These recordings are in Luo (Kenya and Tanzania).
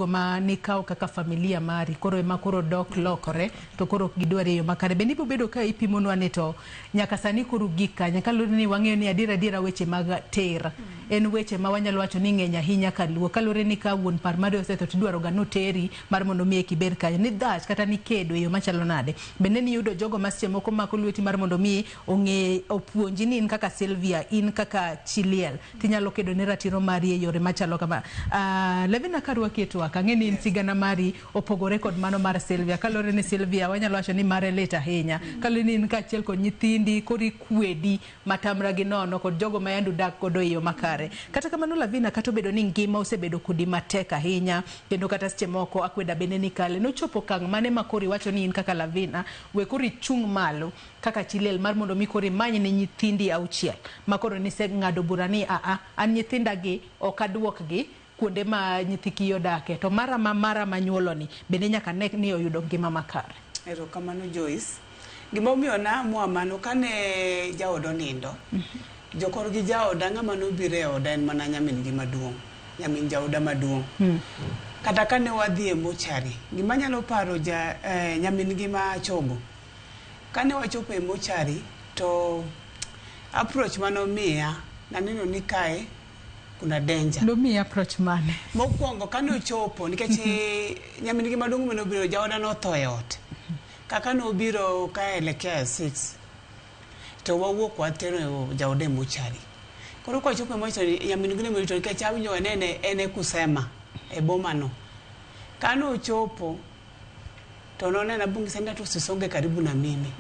Ma nikawo kaka familia mari koro ema koro dok lokore to koro ok gidwar e yo makare. Bende ibiro bedo ka ipimonwa ni to nyaka sani koro gik kanye kaluwore ni wang'eyo ni adier adiera weche mag ter en weche ma wanyalo wacho ni ng'eny ahinya kaluo kaluwore ni ka wuon par mari osetho to idwaro ga noteri mar mondo mi eka ibed kanyo ni dhach kata ni kedo e yo machalo nade. Bende niyudo jogo ma seche moko mako lweti mar mondo mi ong'e opuonji ni in kaka Sylvia in kaka chi liel tinyalo kedo ne ratiro mari e yore machalo kama. Levina karwaki e twak, ang'e ni in sigana mari opogore kod mano mar Sylvia. Kaluwore ni Sylvia wanyalo wacho ni mare lit ahinya. Kaluwore ni in kaachiel kod nyithindi koro ikwedi matamra gi nono kod jogo ma yande udak godo e yo makare. Kata kamano Lavina, kata obedo ni ngima osebedo kodi matek ahinya kendo kata seche moko akweda bende nikale, nochopo okang' mane ma koro iwacho ni in kaka Lavina we koro ichung' malo kaka chi liel mar mondo mi koro imany ne nyithindi auchiel ma koro niseng'ado bura ni aa an nyithinda gi ok aduok gi kuonde ma nyithi kiye odake to mara ma mara manyuolo ni bende nyaka ne ni oyudo ngima makare. Erokamano Joyce. Gima omiyo na amua mano kane jaoda onindo, jokorgi jaoda ng'ama nobiro e oda en mana nyamin gi maduong', nyamin jaoda maduong'. Kata kane wadhi e mochari, gima anyalo paro ja, nyamin gi ma chogo, Kane wachopo e mochari to approach mane omiya naneno ni kae kuna danger. Nomiyi approach mane? Mokwongo kane ochopo nikech nyamin gi maduong' mane obiro jaoda notho e ot. Kaka nobiro ka elekea 6 to wawuok watero jaoda e mochari. Koro kwachopo e mochari nyamin gi ne orito nikech awinjo ga ni en e kusema e boma no. Kane ochopo to nonena bongisa ni usisonge karibu na mimi.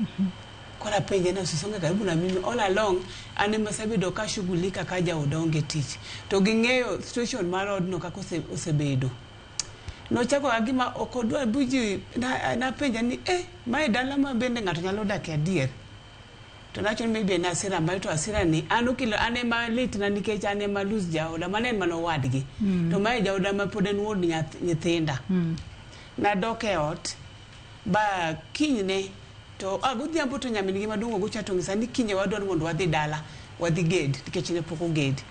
Koro apenje ni usisonge karibu na mimi all along an ema asebedo ka shughulika ka jaoda onge tich. To ging'eyo situation mar odno kaka osebedo. Nochako ka gima ok odwar buji napenje ni eh mae dala ma bende ng'ato nyalo dake adier. To nawacho ni maybe en hasira mare to hasira ni an okelo an ema litna nikech an ema lose jaoda mano en mana owadgi. To mae jaoda ma pod en wuon nyithinda. Nadok e ot ba kinyne to a godhiambo to nyamin gi maduong' ogocha to onyisa ni kiny wadwaro mondo wadhi dala wadhi ged nikech ne pok oged.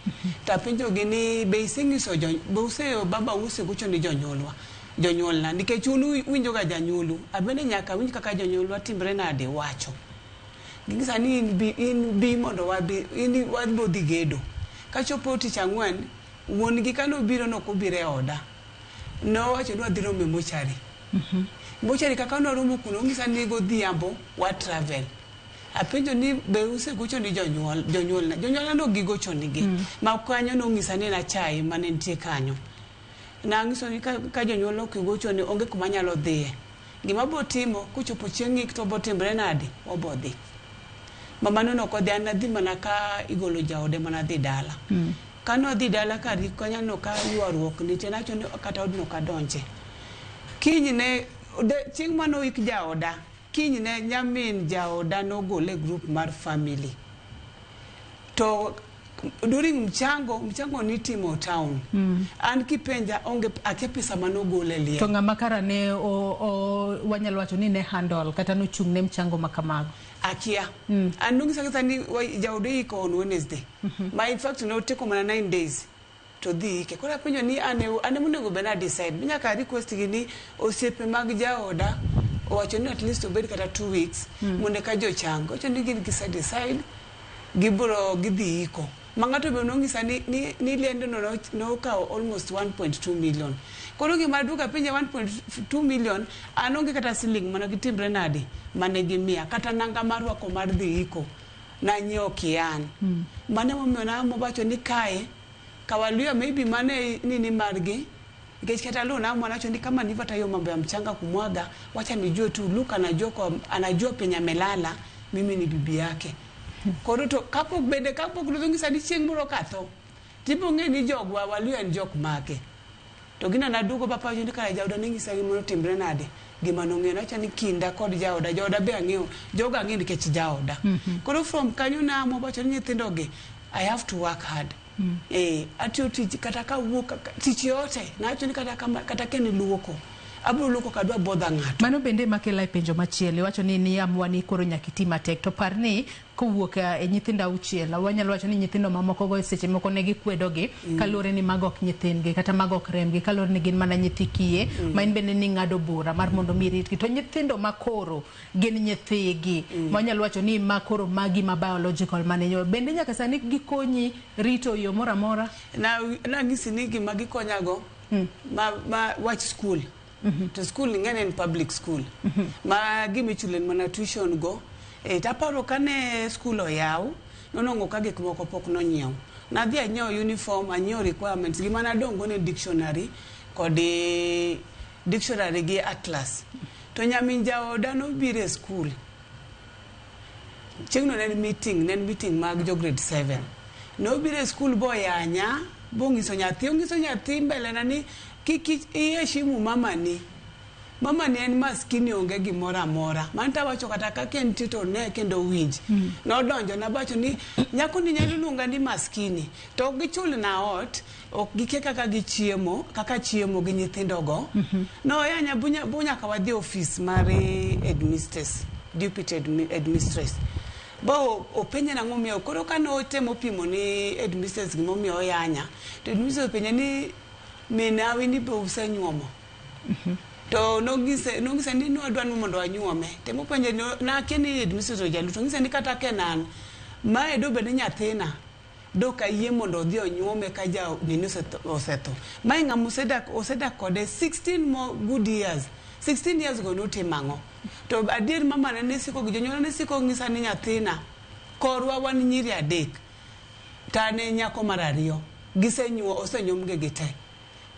To apenjo gi ni be iseng'iso jo be use baba usegocho ni jonyuolwa jonyuolna nikech un uwinjo ga janyuolu abende nyaka awinj kaka jonyuolwa timre nade wacho. Ging'isa ni in bi in bi mondo wadhi in wabo dhi gedo. Kachopo tich ang'wen wuon gi kane obiro nok obiro e oda. Nowacho ni wadhi romo e mochari. Mochari kaka nwaromo kuno onyisa ni godhiambo wa travel. Apenjo ni be usegocho ni jonyuol jonyuolna jonyuolna ne ok gigocho nigi. Ma kanyo nonyisa ni en achaye mane nitie kanyo. Nang'iso ni ka jonyuol ok ogocho ni onge kuma anyalo dhiye. Gima abo timo kochopo chieng' ik to obo timre nade? Obo dhi. Mamano ne ok odhi an nadhi mana ka igolo jaode mana dhi dala. Kane odhi dala kar kanyo ka ywaruok nitie nawacho ni kata odno ok adonje. Kinyne chieng' mane oik jaoda, kinyne nyamin jaoda nogole e group mar family. To during mchango, mchango nitimo town. An kipenja onge akia pesa mane ogol e liel. To ng'ama kara ne o wanyalo wacho ni ne handle kata nochung' ne mchango ma kamago? Akia. An nonyisa kata ni jaoda iko on Wednesday. Ma in fact noteko mana 9 days to dhi ike. Koro apenjo ni an an ema onego bed ni a decide. Nyaka a request gi ni osiepe mag jaoda owacho ni at least obed kata 2 weeks mondo eka jochang. Owacho ni gin gise decide gibiro gidhi iko. Ma ng'ato be nonyisa ni ni liende no nokawo almost 1.2 million. Koro gima duogo apenje 1.2 million an onge kata siling mane gitimre nade mane gimiya kata nanga mar rwako mar dhi iko nanyiewo kian. Mano emomiyo nawacho ni kae Kawaluya maybe mane nini margi nikech kata lo naamua nawacho ni kama nilivyo hata hiyo mambo ya mchanga kumwaga wacha nijue tu Luka anajua kwa anajua penye amelala mimi ni bibi yake. Koro to kapok bende kapok nonyisa ni chieng' moro katho tibiro ng'e ni jogwa Waluya en jok make. To gino naduogo bapacho ni kara jaoda ne nyisa gima notimre nade gima nong'eyo nawacho ni kinda kod jaoda jaoda be ang'eyo joga ang'eyo nikech jaoda. Koro from kanyo naamua wacho ni nyithindo gi I have to work hard. Eh, atiyo tich kata kawuok tich yote nawacho ni kata kama kata ka en luoko. Abiro luoko kadwa bodha ng'ato. Mano bende makela e penjo machielo. Iwacho ni niamua ni koro nyaka iti matek. To par ni kowuok e nyithindo auchiel, wanyalo wacho ni nyithindo mamoko go seche moko ne gikwedogi kaluwore ni mago ok nyithindgi kata mago ok rembgi, kaluwore ni gin mana nyithi kiye ma in bende ning'ado bura mar mondo mi iritgi. To nyithindo makoro gin nyithigi ma wanyalo wacho ni ma koro magi ma biological mane bende nyaka sani gikonyi rito yo moro amora. Na nang'isi ni gima gikonyago ma wach school. To school ing'e en public school. Ma gima ichulo en mana tuition go. Taparo kane school oyaw, nonwang'o ka gik moko pok nonyiew. Nadhi anyiewo uniform, anyiewo requirements. Gima nadong' go ne dictionary kod dictionary gi atlas. To nyamin jaoda nobiro e school. Chieng'no ne en meeting, ne en meeting mag jo grade 7. Nobiro e school boyanya, bong'iso nyathi, ong'iso nyathi mbele na ni kik iheshimu mamani. Mamani en maskini onge gimoro amora. Mano tawacho kata kaka entie to ne kendo winj. Nodonjo na bawacho ni nyako ni nyalo luonga ni maskini. To ok gichul na ot, ok gikia kaka gichiemo, kaka chiemo gi nyithindo go. Noyanya bu nyaka wadhi office mar headmistress, deputy headmistress. Bo openje nang'o miyo koro kane otemo pimo ni headmistress gimomiyo oyanya to headmistress openje ni min hawi ni be usenyuomo. To nong'ise ni nwadwa ni mondo wanyuome. Temo penje ni nakia ni headmistress ojaluo to ng'ise ni kata ka en an mae dobed ni nyathina dok ayie mondo odhi onyuome ka ja nini osetho. Mae ng'ama osedak kode 16 more good years. 16 years go notimo ang'o? To adier mama ne siko gi jonyuol ne siko ng'isa ni nyathina korwa wan nyiri adek to an e nyako mar ariyo gisenyuo osenyuomgi gi te.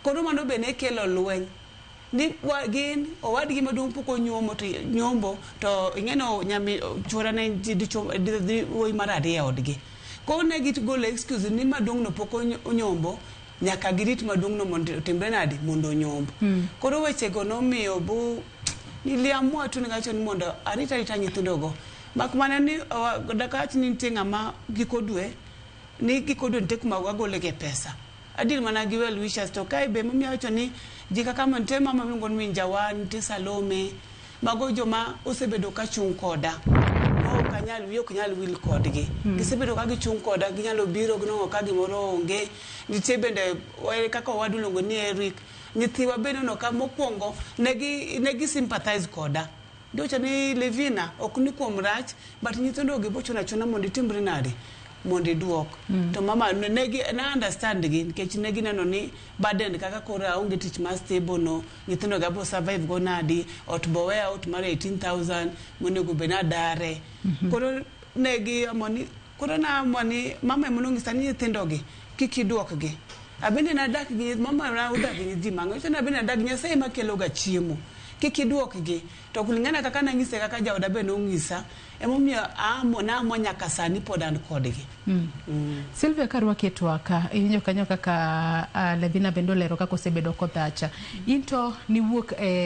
Koro mano be ne kelo lweny ni gin owadgi maduong' pok onyuomo to nyombo to ing'eno nyami chuora ne dichuo wuoyi mar ariyo e odgi. Koro ne gigolo excuse ni maduong' no pok onyombo nyaka girit maduong' no mondo otimre nadi mondo onyomb. Koro wechego nomiyo bu niliamua tu nikawacho ni mondo arit arita nyithindogo. Mak mana ni dakawach ni nitie ng'ama giko dwe ni giko dwe nitie kuma wagolege pesa. Adil mana gi well wishers to kae be momiyo awacho ni ji kaka nitie mama miluongo ni Min Jawan, nitie Salome, mago joma osebedo ka chung' koda. Ma ok anyal wiya ok nyal wil kodgi. Gisebedo ka gichung' koda, ginyalo biro ginwang'o ka gimoro onge. Nitie bende kaka owadwa iluongo ni Eric. Nyithiwa bende oneno ka mokwongo negi sympathize koda. Giwacho ni Levina ok ni kuom rach but nyithindo gi bochuno achuna mondo itimri nade mondo iduok. To mama negi na understand gi nikech ne gineno ni burden kaka koro aonge tich ma stable no nyithindo ga bo survive go nadi ot bo weya ot mar 18,000 monego bed ni adare. Koro negi amoni koro naamua ni mama emonong'isa ni nyithindo gi kik iduok gi. Abende nadak gi mama na odak gi ji mang'eny. Wacho ni abende nadak gi Nyasaye ema kelo ga chiemo. Kik iduok gi. To kulingana kaka nang'ise kaka jaoda be nong'isa emomiyo naamua nyaka sani pod an kodgi. Sylvia karwaki e twak iwinjo kanyo kaka Levina bende olero kaka osebedo kodhacha. In to niwuok e